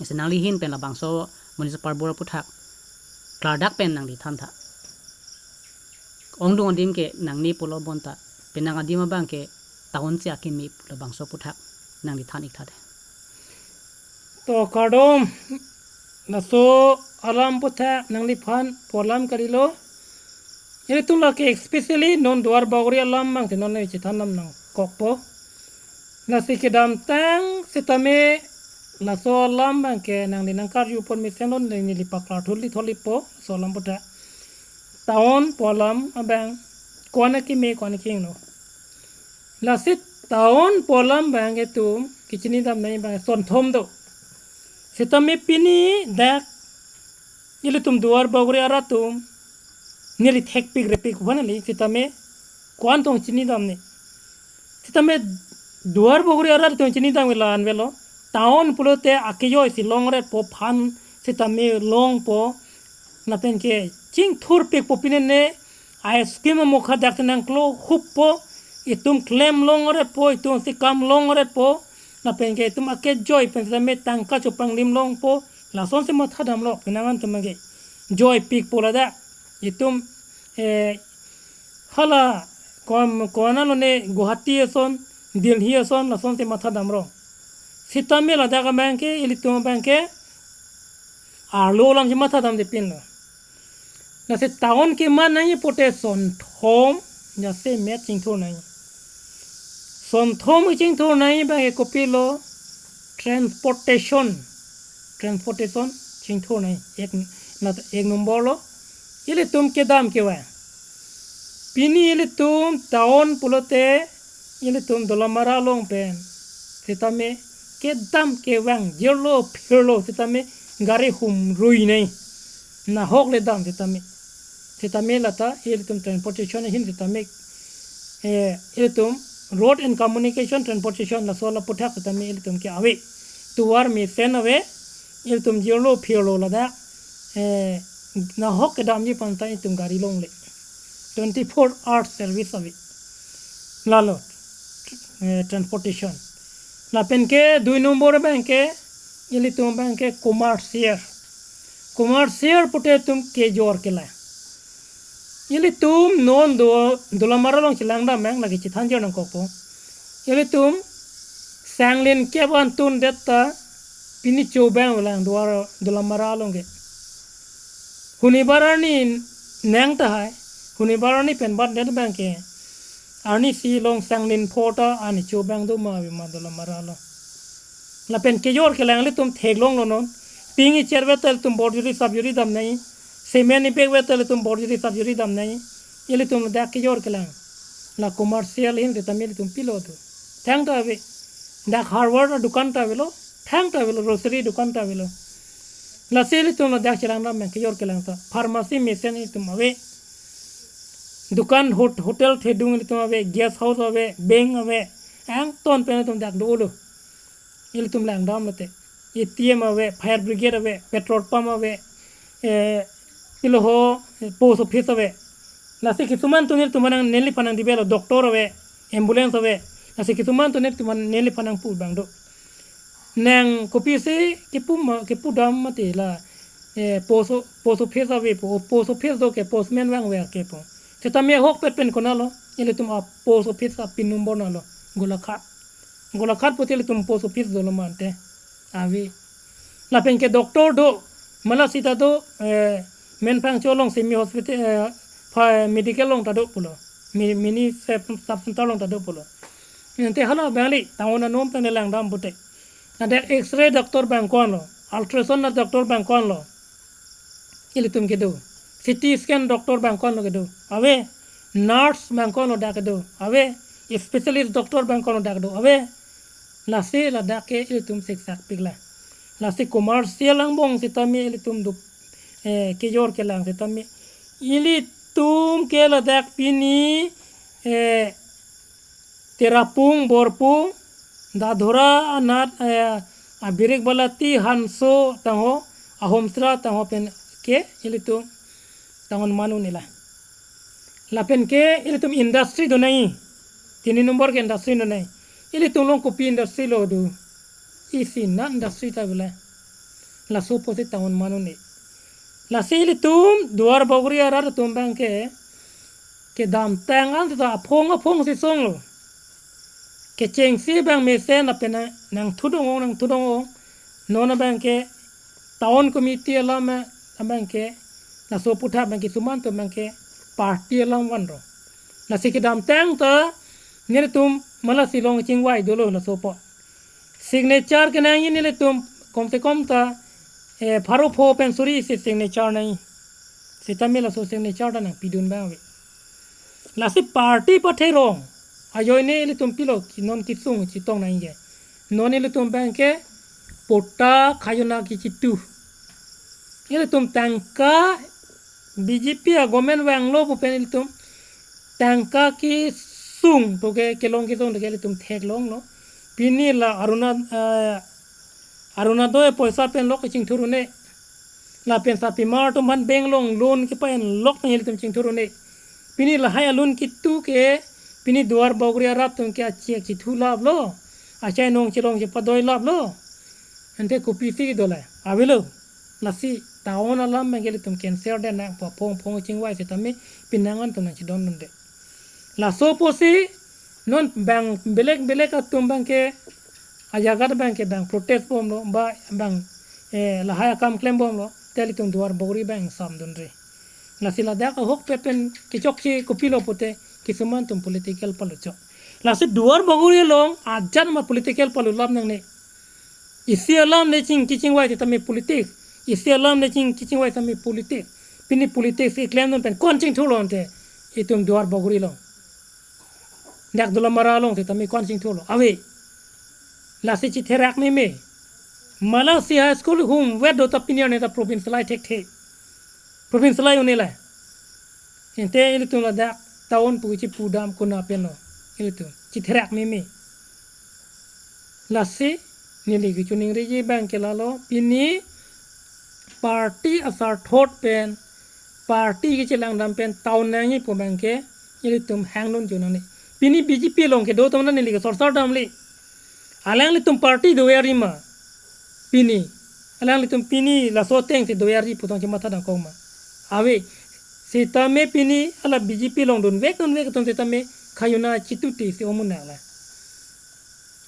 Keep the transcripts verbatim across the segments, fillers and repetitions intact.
Isi nangli ahin pen labangso municipal board aphuthak klardak pen nangli thantha. Ongdung adim ke nangli pulo bonta, penang adim abang ke town si akimi pu labangso aphuthak nangli than ik tha dei. To kardom, laso alam aphuthak nangliphan pu alam kalilo. Ilitum lake especially non Duar Bagori alam abang si non neli chethan nam nangkokpo. Lasi kedamtang sitame laso alam abang ke nangli nangkarju pon mesen lo, neli paklar thuli thulipo laso alam aphuthak. Town pu alam abang ko-an akimi ko-an akehingno. Lasi town pu alam abang itum kechinidam nangji abang sonthom do. Sitame pini dak ilitum Duar Bagori arat atum neli thekpik repik vanali sitame ko-an tong chinidam ne. Sitame Duar Bagori arat atum chinidam ke la-an avelo. Town pulote akejoi si longretpo, phan sitame longpo. Lapen ke chingthurpikpo, pini ne ice cream amokha dak si nangklo huppo, itum klem longretpo, itum si kam longretpo. Lapen ke itum akejoi pen sitame tangka chopanglim longpo. Lasonsi mathadamlo, penang an atum ke joipikpo ladak. Itum, eh, hala ko-an, ko-an lo ne, Guwahati ason, Delhi ason, lasonsi mathadamlo. Sitame ladak abang ke, ilitum abang ke arlo alam si mathadamde pinlo. Lasi town keman nangji pute sonthom jasemet chingthur nangji. Sonthom chingthur nangji abang ke kopilo? Transportation. Transportation chingthur nangji. Ek, na, ek number lo. Ilitum kedam kevang. Pini ilitum town pulote ilitum Dolamara along pen sitame kedam kevang, jirlo phirlo sitame gari humrui nangji. Nahok le dam sitame. Sitame lata ilitum transportation ahin sitame, eh, ilitum Road and Communication Transportation laso la aphuthak sitame ilitum ke ave. Tovar mesen ave, ilitum jirlo phirlo ladak, eh, nahok kedamji aphan ta itum gari longle. Twenty-four hours service ave. Lalo, eh, transportation. Lapen ke dui number abang ke, ilitum abang ke commercial. Commercial pute itum kejor kelang. Ilitum non do, Dolamara along chelangdam abang lake chethan jor nangkokpo. Ilitum sanglin kep an tundet ta pini cho abang lang Duar, Dolamara along ke. Hunibar arni nang tahai, hunibar arni pen batdet abang ke arnisi along sanglin pho ta ani cho abang do ma ave ma Dolamara along. Lapen kejor kelang ilitum theklonglo non. Ping icher ave ta ilitum borjuri sapjuri dam nangji. Cement ibag ave ta ilitum borjuri sapjuri dam nangji. Ilitum dak kejor kelang. La commercial ahin sitame ilitum pilo do. Thangta ave. Dak hardware dukan ta avelo. Thangta avelo, grocery dukan ta avelo. Lasi ilitum ladak chelangdam abang kejor kelang ta. Pharmacy mesen ilitum ave. Dukan, hot-, hotel thedung ilitum ave, guest house ave, bank ave. Angton pen ilitum dak dolo. Ilitum langdam lote. A T M ave, fire brigade ave, petrol pump ave, eh, pilo ho, eh, post office ave. Lasi kisuman atum nelitum aphan nang, neliphan nangdibelo, doctor ave, ambulance ave. Lasi kisuman atum nelitum aphan, neliphan nangpu abang do. Nang kopisi kipu ma, kipudam mati la, eh, post o-, post office ave pu, post office do ke postman vang ave ke pu. Sitame ahokpet pen konatlo, ilitum a post office a pin number natlo, Golaghat. Golaghat pute ilitum post office dolo mante. Ave. Lapen ke doctor do, mala sita do, eh, Menphangcho along semi hospital, eh, pha-, medical along ta do pulo. Mi-, mini sub, sub center along ta do pulo. Ante hala abang le, town anom pen langdam pute. Ladak X-ray doctor abang ko-an lo, ultrasound doctor abang ko-an lo. Ilitum kedo. C T scan doctor abang ko-an lo kedo. Ave. Nurse abang ko-an lo dak kedo. Ave. Specialist doctor abang ko-an lo dak kedo. Ave. Lasi ladak ke ilitum siksak piklo. Lasi commercial angbong sitame ilitum do, eh, kejor kelang sitame. Ilitum ke ladak pini, eh, Tirapung, Borpung, Dadhora anat, eh, Abirik Balati, Hanso tangho, Ahomsra tangho pen ke ilitum tangon manu nila. Lapen ke ilitum industry do nangji. Tini number ke industry do nangji. Ilitum along kopi industry lo do. Isi na industry ta avelo. Laso pusi town man un-e. Lasi ilitum Duar Bagori arat atum abangke kedamtang an ta aphong aphong si songlo. Kechengsi abang mesen lapen nang, nangthudong ong, nangthudong ong. Non abangke town committee alam abangke laso aputhak abangke suman atum abangke party alam vanlo. Lasi kedamtang ta nelitum mala Shillong chingvai dolo laso apot. Signature kenangji nelitum kom se kom ta, eh, pharo pho pen suri isi signature nangji. Sitame laso signature ta nangpidun abang ave. Lasi party pathe rong ajoine ilitum pilo ki non kesung chetong nangji. Non ilitum abangke patta khajona kechitu. Ilitum tangka B J P a-government vanglo pu pen ilitum tangka kesung puke kelong kesung puke ilitum theklonglo. Pini la Aruna, eh, Arunodoi poisa pen lok kachingthur un-e. Lapen sarpimar atum aphan bank along loan kepa-en lok pen ilitum chingthur un-e. Pini lahai a-loan kitu ke pini Duar Bagori arat atum ke achek chithu laplo. Achai nong chelong chepadoi laplo. Ante kopisi kedo le? Avelo. Lasi town alam abangke ilitum cancer den nang pu aphong aphong chingvai sitame penang an atum nangchedondunde. Laso pusi non bang belek belek atum abangke ajaga abangke bang protest bomlo ba bang, eh, lahai akam klem bomlo, te ilitum Duar Bagori abang samdunre. Lasi ladak ahokpet pen kechokche kopilo pute kisuman atum political paluchok. Lasi Duar Bagori along ajat ma political palu lap nangne. Isi alam le ching kachingvai sitame politics. Isi alam le ching kachingvai sitame politics. Pini politics keklem dun pen ko-an chingthurlo ante itum Duar Bagori along. Dak Dolamara along sitame ko-an chingthurlo? Ave. Lasi chitherak meme. Mala si high school hum vet do ta pini arni ta provincialite thekthe. Provincialite un-e la. Ante ilitum ladak town pu chipudam kona penlo. Ilitum chitherak meme. Lasi neli kachiningri abangke lalo, pini party asar thot pen, party kachelangdam pen town nangji pu abangke ilitum hangdun chonangne. Pini B J P along kedo atum ta neli ke sorsar damle. Alanglitum party do-arji ma? Pini alanglitum pini laso ateng si do-arji pu tong chematha dam kok ma? Ave. Sitame pini hala B J P along dunvek dunvek atum sitame khajona chitute si omunak la.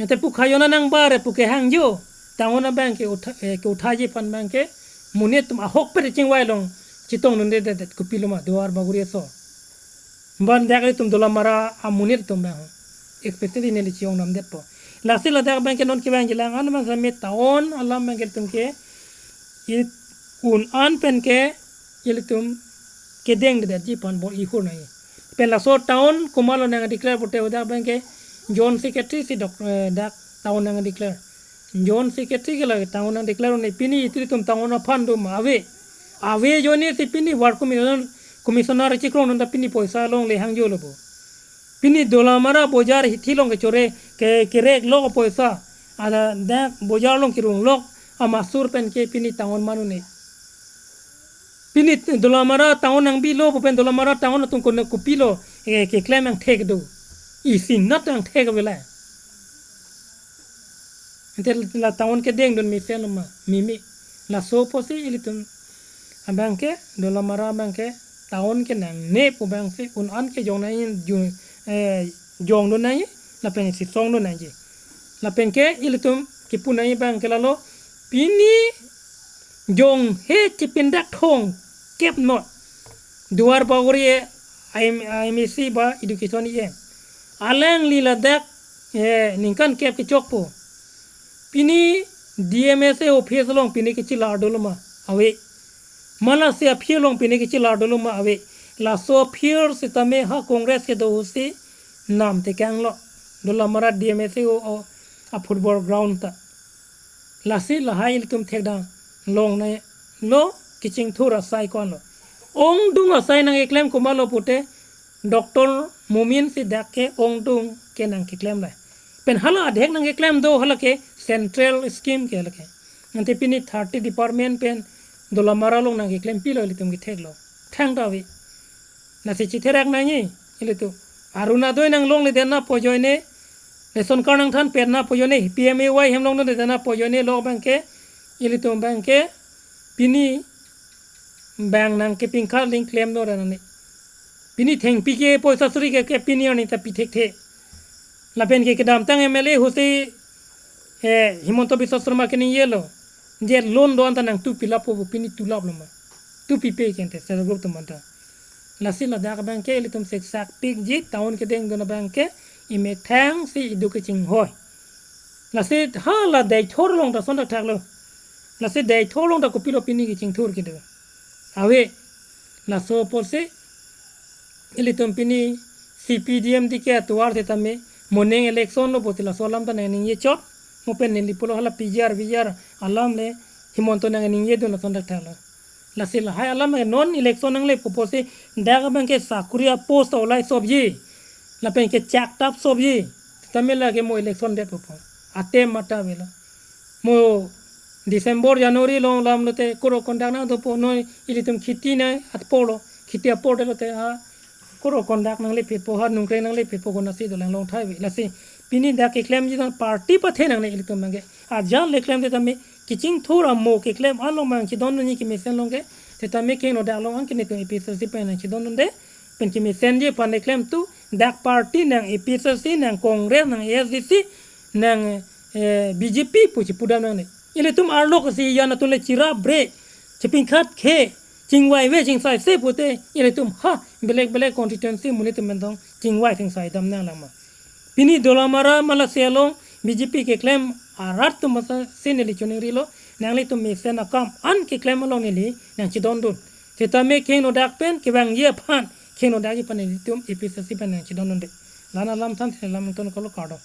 Ante pu khajona nangbar pu kehangjo, town abangke utha-, eh, keuthaji aphan abangke monit atum ahokpet chingvai along chetongdundedet kopilo ma Duar Bagori aso. Ban dak ilitum Dolamara amonit atum abang, especially neli chiyong namdetpo. Lasi ladak abangke non kevangjilang an abang sitame town alam abangke ilitum ke i un-an pen ke ilitum kedengdedetji aphan bor-i hur nangji. Pen laso town komatlo nang declare pute hadak abangke Joint Secretary si dok-, eh, dak town nang declare. Joint Secretary ke la town nang declare un-e, pini ilitum town aphan do ma? Ave. Ave ajoine si pini ward commissioner, commissioner chekrong nonta pini poisa longle hangjolo bo. Pini Dolamara bojar hithi along kechore ke, kerek lok poisa. Ada dak bojar along kerung lok amasur pen ke pini town man un-e. Pini Dolamara town nangbilo pu pen Dolamara town atum kona kopilo, eh, keklem angthek do? Isi anat angthek avela. Ante la town kedengdun mesen ma? Meme. Laso pusi ilitum abangke Dolamara abangke town ke nangne pu abang si un-an ke jong nangji, ju-, eh, jongdun nangji, lapen si songdun nangji. Lapen ke ilitum kipu nangji abangke lalo, pini jong he chipindak thongkep not Duar Bagori a M-, M A C ba education E M. Alangli ladak, eh, ningkan kep kechokpo. Pini D M S A office along pini kechelar dolo ma? Ave. Mala C F C along pini kechelar dolo ma? Ave. Laso aphi sitame ha Congress kedo ahut si nam tekanglo. Dolamara D M S A o, o, a-football ground ta. Lasi lahai ilitum thekdam longnelo, kachingthur asai ko-anlo. Ongdung asai nangkeklem komatlo pute, Doctor Momin si dak ke ongdung ke nangkeklem le. Pen hala adhek nangkeklem do, hala ke central scheme ke hala ke. Ante pini thirty department pen Dolamara along nangkeklempilo ilitum ketheklo. Thangta ave. Lasi chitherak nangji ilitum. Arunodoi nanglongledet nangpo ajoine, ration card nangthanpet nangpo ajoine, P M A Y hem longdunledet nangpo ajoine, lok abangke Ilitum abang ke pini abang nangkepingkha aling klemdun ra nani. Pini thengpi ke poisa suri ke, ke pini arni ta pi thekthe. Lapen ke kedamtang M L A ahutsi, eh, Himanta Biswa Sarma keningjelo, je loan do-an ta nangtupilappo pu, pini tulaplo ma? Tupipe kente self group atum anta. Lasi ladak abang ke ilitum seksakpikji, town kedengdun abang ke imethang si iduk kachinghoi. Lasi hala dei thor along ta lason thakthaklo. Lasi dei thor along ta kopilo pini kachingthur kedo? Ave, laso apotsi ilitum pini C P D M D K atovar setame moning election lo pusi laso alam ta nangningje chot. Mo pen neli pulo hala P G R, V G R alam le Himanta nangningjedun lason thakthaklo. Lasi lahai alam ke non election nanglepo pusi dak abang ke sakuri apost olai sopji, lapen ke chaktap sopji, setame lake mo election det pupo. Atem mata avelo. Mo December, January along alam lote code of conduct nangdopo, non ilitum kheti nang apor lo, kheti apor det lote a code of conduct nanglephetpo, ha nungkreng nanglephetpo, konatsi dolang long thai ave. Lasi pini dak keklemji tang party pathe nangne ilitum abang ke. Ajat le klem setame kachingthur amo keklem along abang chedondunji kemesen along ke. Setame kehingno dak along anke netum A P H L C pen nangchedondunde. Pen kemesenji aphan le klemthu, dak party nang A P H L C, nang Congress, nang A S D C, nang, eh, B J P pu chipudam nangne. Ilitum arlo si jan atum le chirabre, chipingkhat khe, chingvaive chingsaise pute, ilitum ha belek belek constituency monit atum pen tong chingvai chingsaidam nanglang ma? Pini Dolamara ma lasi along B J P keklem arat atum aphansi neli choningrilo, nanglitum mesen akam an keklem along neli nangchedondun. Setame kehingno dak pen kevangji aphan, kehingno dakji aphan nelitum A P H L C pen nangchedondunde. La-an alam thansi lam ton kolo, kardom.